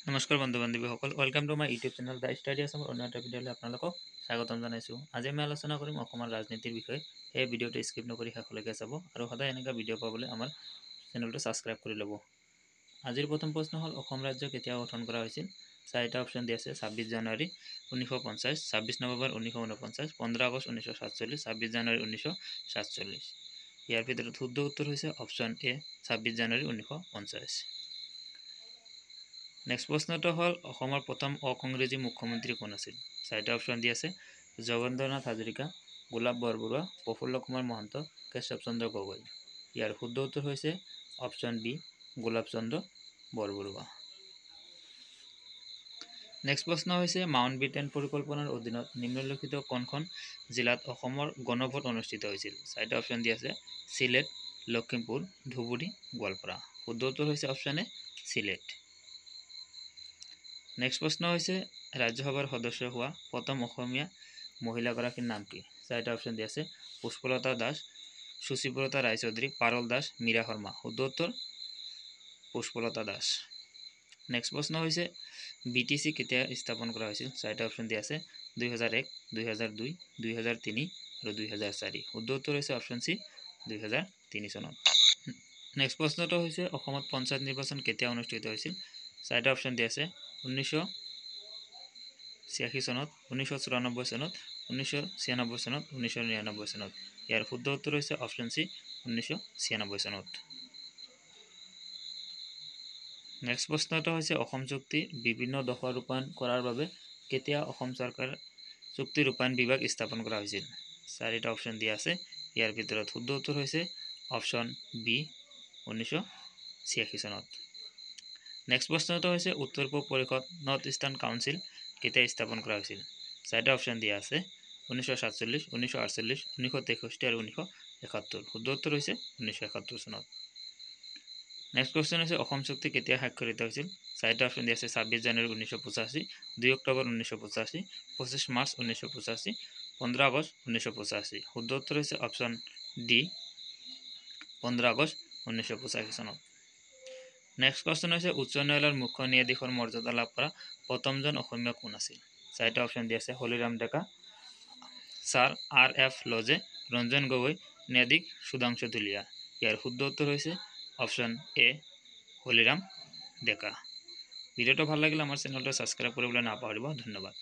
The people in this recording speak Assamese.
নমস্কাৰ বন্ধু বান্ধৱীসকল, welcome to my YouTube channel the study আছামৰ অন্য এটা ভিডিঅ'লৈ আপোনালোকক স্বাগতম জনাইছোঁ। আজি আমি আলোচনা কৰিম অসমৰ ৰাজনীতিৰ বিষয়ে। সেই ভিডিঅ'টো স্কিপ নকৰি শেষলৈকে চাব আৰু সদায় এনেকুৱা ভিডিঅ' পাবলৈ আমাৰ চেনেলটো ছাবস্ক্ৰাইব কৰি ল'ব। আজিৰ প্ৰথম প্ৰশ্ন হ'ল, অসম ৰাজ্য কেতিয়া গঠন কৰা হৈছিল? চাৰিটা অপশ্যন দি আছে: 26 জানুৱাৰী 1950, 26 নৱেম্বৰ 1949, 15 আগষ্ট 1947, 26 জানুৱাৰী 1947। ইয়াৰ ভিতৰত শুদ্ধ উত্তৰ হৈছে অপশ্যন এ, 26 জানুৱাৰী 1950। নেক্সট প্ৰশ্নটো হ'ল, অসমৰ প্ৰথম অকংগ্ৰেছী মুখ্যমন্ত্ৰী কোন আছিল? চাৰিটা অপশ্যন দি আছে: জগন্দ্ৰনাথ হাজৰিকা, গোলাপ বৰবৰুৱা, প্ৰফুল্ল কুমাৰ মহন্ত, কেশৱ চন্দ্ৰ গগৈ। ইয়াৰ শুদ্ধ উত্তৰ হৈছে অপশ্যন বি, গোলাপ চন্দ্ৰ বৰবৰুৱা। নেক্সট প্ৰশ্ন হৈছে, মাউণ্ট ব্ৰিটেইন পৰিকল্পনাৰ অধীনত নিম্নলিখিত কোনখন জিলাত অসমৰ গণভোট অনুষ্ঠিত হৈছিল? চাৰিটা অপশ্যন দি আছে: চিলেট, লখিমপুৰ, ধুবুৰী, গোৱালপাৰা। শুদ্ধ উত্তৰ হৈছে অপশ্যন এ, চিলেট। নেক্সট প্ৰশ্ন হৈছে, ৰাজ্যসভাৰ সদস্য হোৱা প্ৰথম অসমীয়া মহিলাগৰাকীৰ নাম কি? চাৰিটা অপশ্যন দি আছে: পুষ্পলতা দাস, সুচিব্ৰতা ৰায়চৌধুৰী, পাৰল দাস, মীৰা শৰ্মা। শুদ্ধ উত্তৰ পুষ্পলতা দাস। নেক্সট প্ৰশ্ন হৈছে, বিটিচি কেতিয়া স্থাপন কৰা হৈছিল? চাৰিটা অপশ্যন দিয়া আছে: 2001, 2002, 2003 আৰু 2004। শুদ্ধ উত্তৰ হৈছে অপশ্যন চি, 2003 চনত। নেক্সট প্ৰশ্নটো হৈছে, অসমত পঞ্চায়ত নিৰ্বাচন কেতিয়া অনুষ্ঠিত হৈছিল? চাৰিটা অপশ্যন দিয়া আছে: 1986 চনত, 1994 চনত, 1996 চনত, 1999 চনত। ইয়াৰ শুদ্ধ উত্তৰ হৈছে অপশ্যন চি, 1996 চনত। নেক্সট প্ৰশ্নটো হৈছে, অসম চুক্তিৰ বিভিন্ন দফা ৰূপায়ণ কৰাৰ বাবে কেতিয়া অসম চৰকাৰ চুক্তি ৰূপায়ণ বিভাগ স্থাপন কৰা হৈছিল? চাৰিটা অপশ্যন দিয়া আছে। ইয়াৰ ভিতৰত শুদ্ধ উত্তৰ হৈছে অপশ্যন বি, 1986 চনত। নেক্সট প্ৰশ্নটো হৈছে, উত্তৰ পূব পৰিষদ, নৰ্থ ইষ্টাৰ্ণ কাউন্সিল কেতিয়া স্থাপন কৰা হৈছিল? চাৰিটা অপশ্যন দিয়া আছে: 1947, 1948, 1963 আৰু 1971। শুদ্ধ উত্তৰ হৈছে 1971 চনত। নেক্সট কুৱেশ্যন হৈছে, অসম চুক্তি কেতিয়া স্বাক্ষৰিত হৈছিল? চাৰিটা অপশ্যন দিয়া আছে: 26 জানুৱাৰী 1985, 2 অক্টোবৰ 1985, 25 মাৰ্চ 1985, 15 আগষ্ট 1985। শুদ্ধ উত্তৰ হৈছে অপশ্যন ডি, 15 আগষ্ট 1985 চনত। নেক্সট কুৱেশ্যন হৈছে, উচ্চ ন্যায়ালয়ৰ মুখ্য ন্যায়াধীশৰ মৰ্যাদা লাভ কৰা প্ৰথমজন অসমীয়া কোন আছিল? চাৰিটা অপশ্যন দিয়া আছে: হলিৰাম ডেকা, ছাৰ আৰ এফ লজে, ৰঞ্জন গগৈ, ন্যায়াধীশ সুধাংশু ধুলীয়া। ইয়াৰ শুদ্ধ উত্তৰ হৈছে অপশ্যন এ, হলিৰাম ডেকা। ভিডিঅ'টো ভাল লাগিলে আমাৰ চেনেলটো ছাবস্ক্ৰাইব কৰিবলৈ নাপাহৰিব। ধন্যবাদ।